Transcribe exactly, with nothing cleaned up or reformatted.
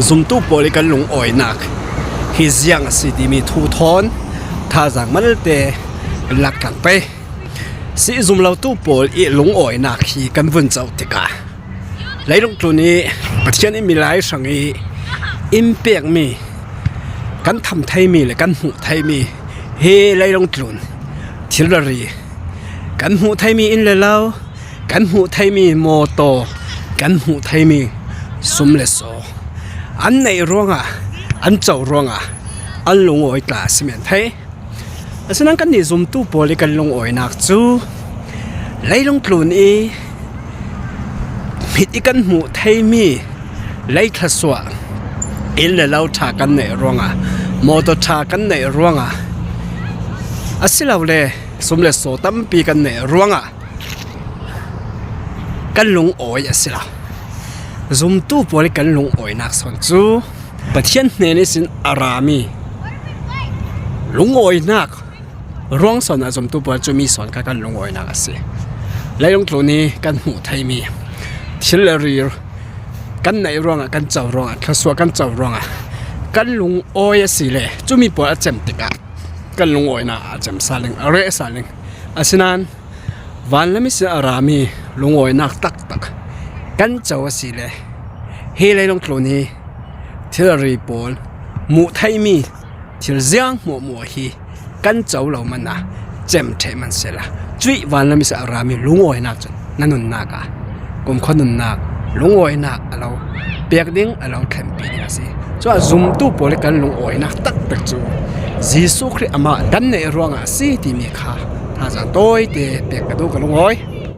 zumtu pawl i kan lungawinâk hi ziang a si ti mi thu thawn thazang malte lak tlang pei. Si zumlotu pawl i lungawinâk hi kan vun zoh tikah, leilung tlun i Pathian i milai hrang i in pêk mi, kan tham thei mi leh kan hmuh thei mi, hi leilung tlun thil rari, kan hmuh thei mi inn le lo, kan hmuh thei mi mawtaw, kan hmuh thei mi sum le saw, an neih ruangah, an cho ruangah an lungawi tla a si men thei. Asinan kanni zumtu pawl i kan lungawinâk chu leilung tlun i mit i kan hmuh thei mi lei thluasuah, inn le lo ṭha kan neih ruangah, mawtaw ṭha kan neih ruangah a si lo le, sum le saw tampi kan neih ruangah kan lungawi a si lo. Zumtu pawl i kan lungawinâk sawn chu Pathian hnen i sin a ra mi lungawinâk ruang sawn a, zumtu pawl chu mi sawn kha kan lungawinâk a si. Leilung tlun i kan hmuh thei mi thil le rari, kan neih ruangah, kan cho ruangah, thluasuah kan cho ruangah kan lungawi a si le, chu mi pawl a cem tikah kan lungawinâk a cem sa leng, a reh sa leng. Asinan van lam i sin a ra mi lungawinâk taktak kan cho a si le, hi leilung tlun i thil rari pawl, hmuh thei mi thil ziang hmuahhmuah hi kan cho lo man a, cem thei man sela, chuih van lam i sin a ra mi lungawinâk chun na nunnâk a, kumkhua nunnâk, lungawinâk a lo pêk ding, a lo thlenpih ding a si. Chu a zumtu pawl i kan lungawinâk taktak chu Jesu Khrist amah kan neih ruangah a si ti mi kha thazang tawite pêk ka du, ka lungawi.